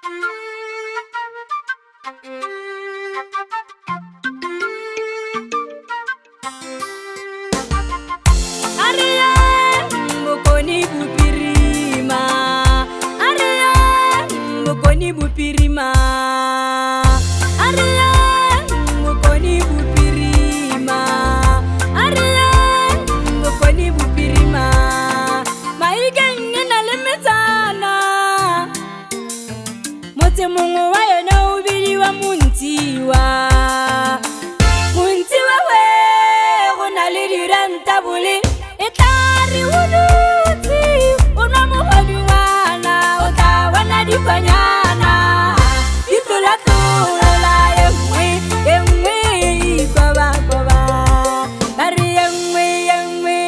A re yeng Bokone Bophirima, a re yeng Bokone Bophirima, a re yeng Bokone Bophirima, a re yeng Bokone Bophirima. Maikeng e na le metsana, motse mongwe wa yona o bidiwa Montshiwa. Montshiwa we go na le dirantabole, e tla re o dutse o nwa mogodungwana, o tla bona dikwanyana di tlolatlola, e nngwe e nngwe e ikobakoba, ba re e nngwe e nngwe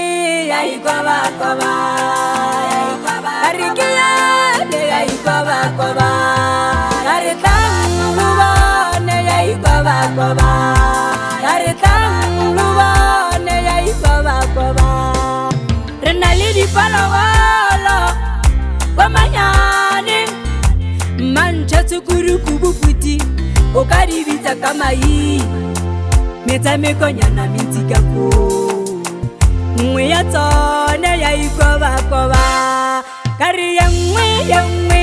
ya ikobakoba, ba re ke yele ya ikobakoba, ba re tlang lo bone ya ikobakoba, ba re tlang lo bone ya ikobakoba. Re na le diphologolo kwa Manyane, mmantšha tshukurukubu phuti o ka di bitsa ka maina, metshamekonyana mentsi ka koo, nngwe ya tsone ya ikobakoba, ka re ye nngwe ye nngwe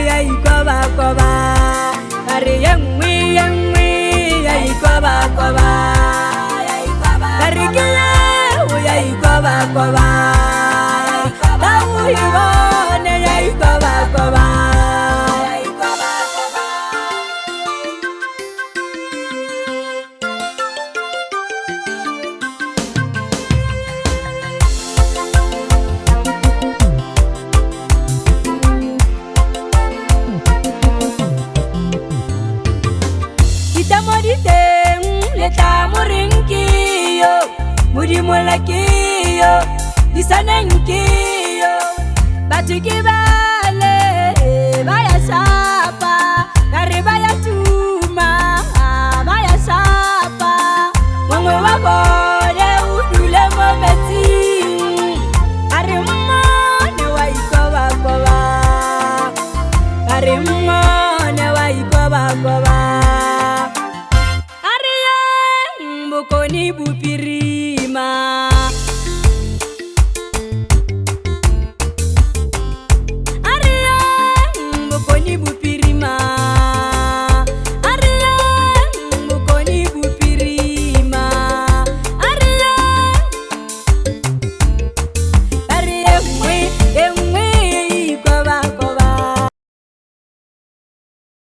ya ikobakoba, ka re ye nngwe ye nngwe ya ikobakoba, ka re ke yeo ya ikobakoba, ba o e bone ya ikobakoba. Ditamo di teng le tla mo reng ke yo, modimola ke yo, disaneng ke yo, batho ke bale ba ya shapa, ka re ba ya tuma ba ya shapa, mongwe wa bone o dule mo metsing, a re mmone wa ikobakoba, a re mmone wa ikobakoba. A re yeng Bokone Bophirima.